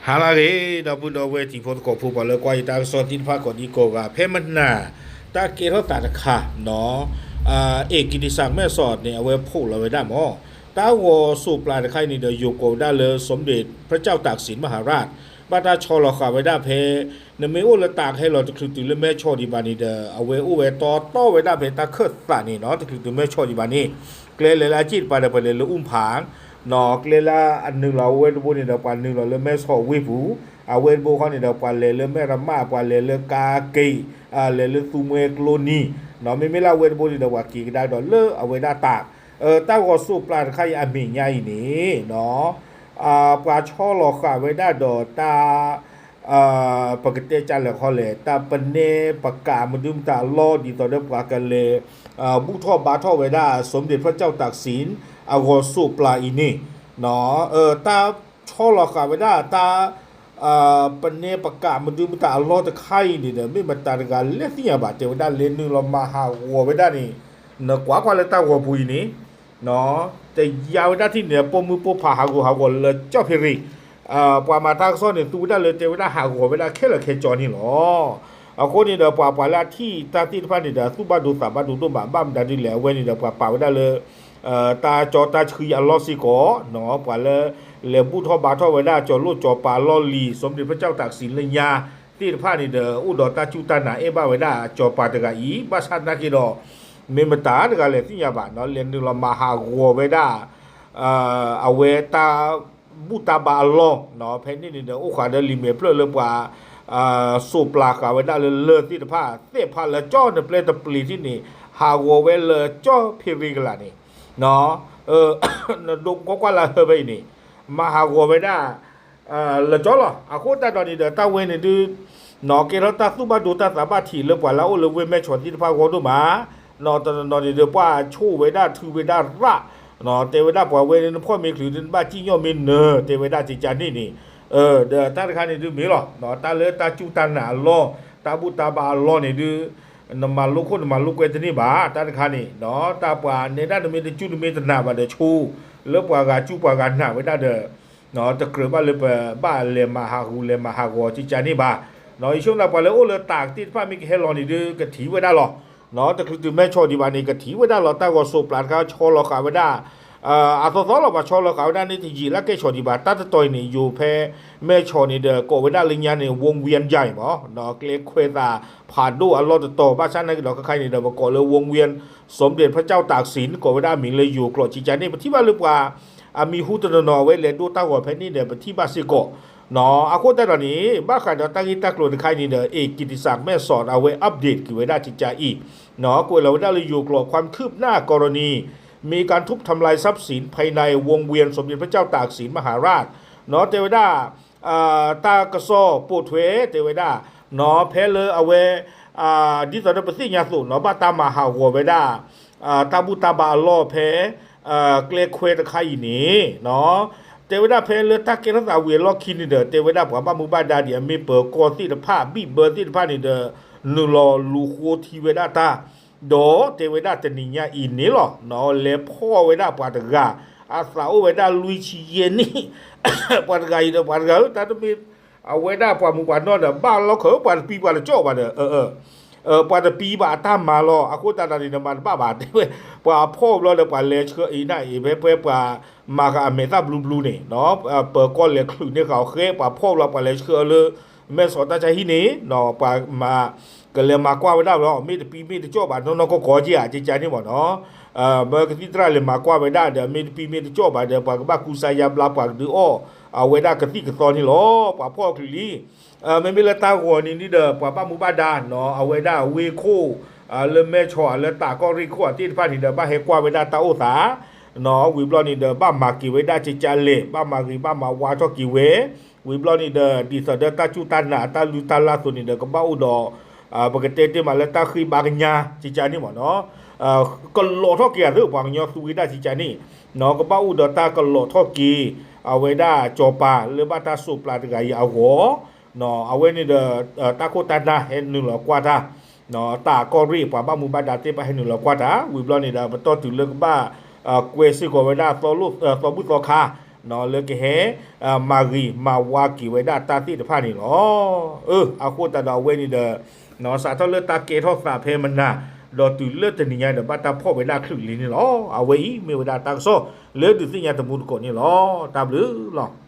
ဟါလၢအဂ့ၤ ဒီပုၢ်ဒီဝဲၢ်တံၤဖိသကိးဖိ ပှၤလၢကွၢ်ယတၢ်ကစီၣ်သ့ၣ်တဖၣ်ကိးဒံကိးဂၤ ဖဲမနၤ တၢ်ကဲထီၣ်သးတခါ နီၢ် အ့ၣ် ကံၣ်တံၣ်စၣ်မဲၣ်စီးန့ၣ် အဝဲဖီၣ်လီၤဝဲဒၣ်မး တၢ်ဂီၤစိးပျၤတခါအံၤန့ၣ်ဒီး ယိၤကိးဝဲဒၣ်လၢ สมเด็จพระเจ้าตากสินมหาราช ဘၣ်တၢ်ဆီလီၤဃာ်ဝဲဒၣ်ဖဲ နမ့ၢ်အိၣ်လၢတၢ်ကဟဲလီၤတချုးတုၤလၢမဲၢ်ဆီးဒံးဘၣ်န့ၣ်ဒီး အဝဲအိၣ်ဝဲတီတီဝဲဒၣ်ဖဲတၢ်ခၢၣ်သးန့ၣ် နီၢ် တချုးတုၤမဲၢ်ဆီးဒံးဘၣ်န့ၣ် ကျဲလဲၤလၢအစ့ၣ်တပၤဒီး ပှၤလဲၤလၢအူၣ်ဖၣ် နီၢ် ကျဲလၢအနုာ်လီၤဝဲတဘိန့ၣ်ဒီး ပှၤနုာ်လီၤလၢမဲၢ်ဆီးဝ့ၢ်ပူၤ အဝဲတဘိဃီန့ၣ်ဒီး ပှၤလဲၤလၢမဲၢ်ရမၣ် ပှၤလဲၤလၢကါက့ၤ လဲၤလၢသူမှဲကျိနံၤ နီၢ် မ့မ့ၢ်လၢအဝဲတဘိန့ၣ်ဒီး ပှၤက့ၤကဒါဒီးလၢအဝဲဒၣ်တၢ် တၢ်ဂီၤစိးပျၤတခါအံၤအမဲာ်ညါအံၤန့ၣ် နီၢ် ပှၤဆီလီၤဃာ်ဝဲဒၣ်ဒီးတၢ် ပကတဲကလဲာ်ခီလဲၣ် တၢ်ပနဲပကးမဒုမတၤအလီၢ် ဒ်သိးဒီးပှၤကလဲၤ ဘူၣ်ထီၣ်ဘါထီၣ်ဝဲဒၣ် สมเด็จพระเจ้าตากสิน အဂီၤစိးပျၤအံၤန့ၣ် တၢ်ဆီလီၤဃာ်ဝဲဒၣ်တၢ် ပနဲပကးမဒုမတၤအလီၢ်တခါအံၤန့ၣ်ဒီး မ့ၢ်မတၤတဂၤလဲၣ်သ့ၣ်ညါဘၣ် တဲဝဲဒၣ်လဲၤနုာ်လီၤမၤဟးဂီၤဝဲဒၣ်န့ၣ် နကွၢ်ကွၢ်လၢတၢ်ဂီၤပူၤအံၤန့ၣ် တယါဝဲဒၣ်ထံၣ်န့ၣ် ပိာ်မုၣ်ပိာ်ဖးဟးဂူာ်ဟးဂီၤလၢကၠီၣ်ဖ့ရ့ၣ် ပှၤမၤတၢ်ကစီၣ်န့ၣ် သူဝဲဒၣ်လၢတဲဝဲဒၣ်ဟးဂီၤဝဲဒၣ်ခဲလၢာ်ခဲဆ့န့ၣ်လီၤ. အဃိန့ၣ်ဒီး ပှၤပှၤလၢအထံၣ်တၢ်သ့ၣ်တဖၣ်န့ၣ်ဒီး သူၣ်ဘၣ်ဒိသးဘၣ်ဒိဒိၣ်မး ဘၣ်မတၤဒ်လဲၣ် အဝဲန့ၣ်ဒီး ပှၤပာ်ဝဲဒၣ်လၢ တၢ်ကၠီတၢ်ဆှံအလီၢ်စ့ၢ်ကီး ပှၤလၢ လဲၤဘူၣ်ထီၣ်ဘါထီၣ်ဝဲဒၣ်ကၠီၤလိၣ်ကၠီၤပၤလီၢ်လံၤ สมเด็จพระเจ้าตากสิน လၢညါသ့ၣ်တဖၣ်န့ၣ်ဒီး အိၣ်ဒီးတၢ်စူၢ်တၢ်နာ်အဲၣ်ဘၣ်ဝဲဒၣ်ကၠီၤပၤတဂၤအံၤ ဘၣ်ဆၣ်သနာ်က့ဒီး မ့ၢ်မတၤတဂၤလဲၣ်သ့ၣ်ညါဘၣ် လဲၤနုာ်လီၤမၤဟးဂီၤဝဲဒၣ် အဝဲတၢ်ဘူၣ်တၢ်ဘါအလီၢ် ဖဲန့ၣ်န့ၣ်ဒီး အိၣ်ဃာ်ဒီးလံာ်မဲာ်ဖျၢၣ်လၢပှၤ စိးပျၤဃာ်ဝဲဒၣ်လၢလၢၢ်သ့ၣ်တဖၣ် သ့ၣ်ဖးလၢကၠီၣ်နပျဲၢ်တပျ့ၤထံၣ်န့ၣ် ဟးဂီၤဝဲလၢကၠီၣ်ဖ့ရ့ၣ်ကလာ်န့ၣ် နဒိးကွၢ်ကွၢ်လၢဟၢဖဲအံၤန့ၣ် မၤဟးဂီၤဝဲဒၣ် လၢကၠီလီၤ. အဃိသတးဒီးန့ၣ်ဒီး တၢ်ဝဲန့ၣ်ဒုး နီၢ် ကဲထီၣ်တၢ်သူၣ်ဘၣ်ဒိတၢ်သးဘၣ်ထံးလၢပှၤလၢအအိၣ်လၢဝ့ၢ်မဲၢ်ဆီးသ့ၣ်တဖၣ်အဂီၢ်ဒိၣ်မး နီၢ် တနီၤနီၤန့ၣ်ဒီး ပှၤဆိၣ်ဝဲဒၣ်ထုဝဲဒၣ်ရၣ် နီၢ် တဲဝဲဒၣ်ပှၤဝဲန့ၣ် နဖီၣ်မ့ၢ်ချုး နဘၣ်စံၣ်ညီၣ်မ့ၢ်နၢၤ တဲဝဲဒၣ်ကကန့ၣ်န့ၣ် ဒီးတၢ်တခါန့ၣ်ဒုးမ့ၢ်လီၤ တၢ်လၢတၢ်စူၢ်တၢ်နာ်အလီၢ် တၢ်ဘူၣ်တၢ်ဘါအလီၢ်န့ၣ်ဒုး နမၤလိခိၣ်နမၤလိကွဲတန့ၢ်ဘၣ် တၢ်တခါန့ၣ် တၢ်ပှၤနဲဒၣ်နမ့ၢ်တစူၢ်နမ့ၢ်တနာ်ဘၣ်ဒီးဆိ လၢပှၤဂၤစူၢ်ပှၤဂၤနာ်ဝဲဒၣ်ဒီး တကြၢးဘၣ်လၢပဘၣ်လဲၤမၤဟးဂူာ်လဲၤမၤဟးဂီၤကကန့ၣ်ဘၣ် ယဆိကမိၣ်ပှၤလၢအိၣ်လၢတၢ်သ့ၣ်တဖၣ်မ့ၢ်ကဟဲလီၤန့ၣ်ဒုး ကထံၣ်ဝဲဒၣ်လီၤ တချုးတုၤမဲၢ်ဆီးဒံးဘၣ်န့ၣ် ကထံၣ်ဝဲဒၣ်လီၤ တၢ်ဂီၤစိးပျၤတခါဆီလီၤဃာ်ဝဲဒၣ် အသီသီလီၤ ပှၤဆီလီၤဃာ်ဝဲဒၣ်န့ၣ် တယံာ်လၢကဲၣ်ဆီးဒံးဘၣ် တၢ်တတီၤအံၤန့ၣ် ယိၤဖဲမဲၢ်ဆီးန့ၣ်ဒီး ကိးဝဲဒၣ်လၢညါန့ၣ် ဝုန်းเวียนใหญ่ မး ကျဲခွဲးသးဖးဒိၣ်အလီၢ်တတီၤ ဘၣ်ဆၣ်နာ်က့ဒီးခဲခါအံၤန့ၣ်ဒီး ပကိးလၢ ဝုန်းเวียน สมเด็จพระเจ้าตากสิน ကိးဝဲဒၣ်အမံၤလၢယိၤကျိာ်ကကန့ၣ် ပထံၣ်ဘၣ်လၢပှၤ အမံၤဟူတနီၤနီၤ အဝဲလဲၤဒိတၢ်ဂီၤဖဲန့ၣ်ဒီး ပထံၣ်ဘၣ်စ့ၢ်ကီး အဃိသတးဒီးန့ၣ် ဘၣ်ဃးဒီးတၢ်ဂ့ၢ်တၢ်ကျိၤတခါအံၤန့ၣ်ဒီး เอกกิติศักดิ์เมธสอน အဝဲ update က့ၤဝဲဒၣ်ကကအံၤ ကွဲးလီၤဝဲဒၣ်လၢယိၤကျိာ် ความคืบหน้ากรณี มีการทุบทำลายทรัพย์สินภายในวงเวียนสมเด็จพระเจ้าตากสินมหาราช တဲဝဲဒၣ် တၢ်ကစီၣ်ပိာ်ထွဲ တဲဝဲဒၣ် ဖဲလၢအဝဲ ဒ်သိးဒီးပသ့ၣ်ညါအသိးနီၤ ဘၣ်တၢ်မၤဟးဂီၤဝဲဒၣ် တၢ်ဘူၣ်တၢ်ဘါအလီၢ်ဖဲ ကျဲခွဲးတခါအံၤန့ၣ် တဲဝဲဒၣ်ဖဲလၢတၢ်ကဲထီၣ်သးဝံၤအလီၢ်ခံန့ၣ်ဒီး တဲဝဲဒၣ်ပှၤဘၣ်မူဘၣ်ဒါဒ်အမ့ၢ်ပၢၤကီၢ်သ့ၣ်တဖၣ် ဘံၣ်ဘၢသ့ၣ်တဖၣ်န့ၣ်ဒီး နုာ်လီၤလူၤဃိထံဝဲဒၣ်တၢ် ဒီးတဲဝဲဒၣ်တနံၤညါအံၤန့ၣ်လီၤ လဲၤဖီၣ်ဝဲဒၣ်ပှၤတဂၤ အသးအိၣ်ဝဲဒၣ်လွံၢ်ဆံယဲၢ်နံၣ် ပှၤတဂၤအံၤဒီး ပှၤတဂၤဧၢ တၢ်တမ့ၢ် အဝဲဒၣ်ပှၤမူးပှၤနီၢ်ဒီး ဘၣ်လီၢ်ခၢး ပှၤတပံပှၤတကၠီၣ်ဘၣ်ဒီး ပှၤတပံဘၣ်အတၢ်မၤလီၤ အဃိသတးဒီးန့ၣ် နမၤတဘၣ်ဘၣ် တဲဝဲ ပှၤဖီၣ်ဘျီဒီး ပှၤလဲၤဆှၢအံၤနၢ်အံၤ ဖဲဖဲပှၤမၤဃာ်အမဲာ်သၣ်ဘျူဘျူန့ၣ် ပၢၤကီၢ်လဲၤချုးန့ၢ်ဃာ်အီၤဃဲ ပှၤဖီၣ်ဘျီ ပှၤလဲၤဆှၢအီၤလၢ မဲၢ်ဆီးတၢ်ဆါဟံၣ်န့ၣ် ပှၤမၤ ကလဲၤမၤကွၢ်ဝဲဒၣ်ဘျီ မ့ၢ်တပံမ့ၢ်တကၠီၣ်ဘၣ် နီၢ်နီၢ်ကီၢ်ကီၢ်က့ဧါ ကကန့ၣ်မးနီၤ မၢကသံၣ်သရၣ်လဲၤမၤကွၢ်ဝဲဒၣ်ဒီး မ့ၢ်တပံမ့ၢ်တကၠီၣ်ဘၣ်ဒီး ပှၤကဘၣ်ကူစါယါဘျါ ပှၤကဒုးအီၣ် အဝဲဒၣ်ကသံၣ်ကသီန့ၣ်လီၤ ပှၤဖီၣ်ချုးလံ မ့မ့ၢ်လၢတၢ်ဂီၤန့ၣ်ဒီး ပှၤဘၣ်မူဘၣ်ဒါနီၤ အဝဲဒၣ်ဝ့ၢ်ခိၣ် လၢမဲၢ်ဆီး လၢတၢ်ကီၢ်ရ့ၣ်ခိၣ်အသ့ၣ်တဖၣ်န့ၣ်ဒီး ဘၣ်ဟဲကွၢ်ဝဲဒၣ်တၢ်အိၣ်သး နီၤ ဝံၤဘျီန့ၣ်ဒီး ဘၣ်မၤက့ၤဝဲဒၣ်ကကလဲၣ် ဘၣ်မၤဂ့ၤဘၣ်မၤဝါထီၣ်က့ၤဝဲ ဝံၤဘျီန့ၣ်ဒီး ဒ်သိးဒီးတၢ်စူၢ်တၢ်နာ်အတၢ်လုၢ်တၢ်လၢ်အသိးန့ၣ်ဒီး ကဘၣ်အိၣ်ဒီး ပကတဲတ့ၢ်မးလၢတၢ်ဃ့ဘါကညါ ကကန့ၣ်မးနီၤ ကလီၤထီၣ်က့ၤအသး ပှၤကညီသူဝဲဒၣ်ကကန့ၣ် ကဘၣ်အိၣ်ဒီးတၢ်ကလီၤထီၣ်က့ၤ အဝဲဒၣ်ကၠီၤပၤလၢဘၣ်တၢ်စိးပျၤတဂၤအံၤအဂီၢ် အဝဲန့ၣ်ဒီး တၢ်ခိၣ်တၢ်နၢ်ဟဲနုာ်လီၤကွၢ်တၢ် တၢ်ကီၢ်ရ့ၣ်ပှၤဘၣ်မူဘၣ်ဒါသ့ၣ်တဖၣ်ဟဲနုာ်လီၤကွၢ်တၢ် ဝံၤဘျီန့ၣ်ဒီး ပတီၢ်တုၤလၢကဘၣ် ကွဲးစ့ၢ်ကီးဝဲဒၣ် သီဘူၣ်သီခါ လၢကဟဲ မၤဂ့ၤမၤဝါက့ၤဝဲဒၣ်တၢ်သ့ၣ်တဖၣ်န့ၣ်လီၤ. အဃိသတးဒီးအဝဲန့ၣ်ဒီး စးထီၣ်လၢတၢ်ကဲထီၣ်သးဖဲမနၤ ဒီးတုၤလၢတနံၤညါဒီးဘၣ်တၢ်ဖီၣ်ဝဲဒၣ်ချုးလံန့ၣ်လီၤ. အဝဲအံၤမ့ၢ်ဝဲဒၣ်တၢ်ကစီၣ်လၢဒုးသ့ၣ်ညါတမူတကိးန့ၣ်လီၤ. တၢ်ဘျုးလီၤ.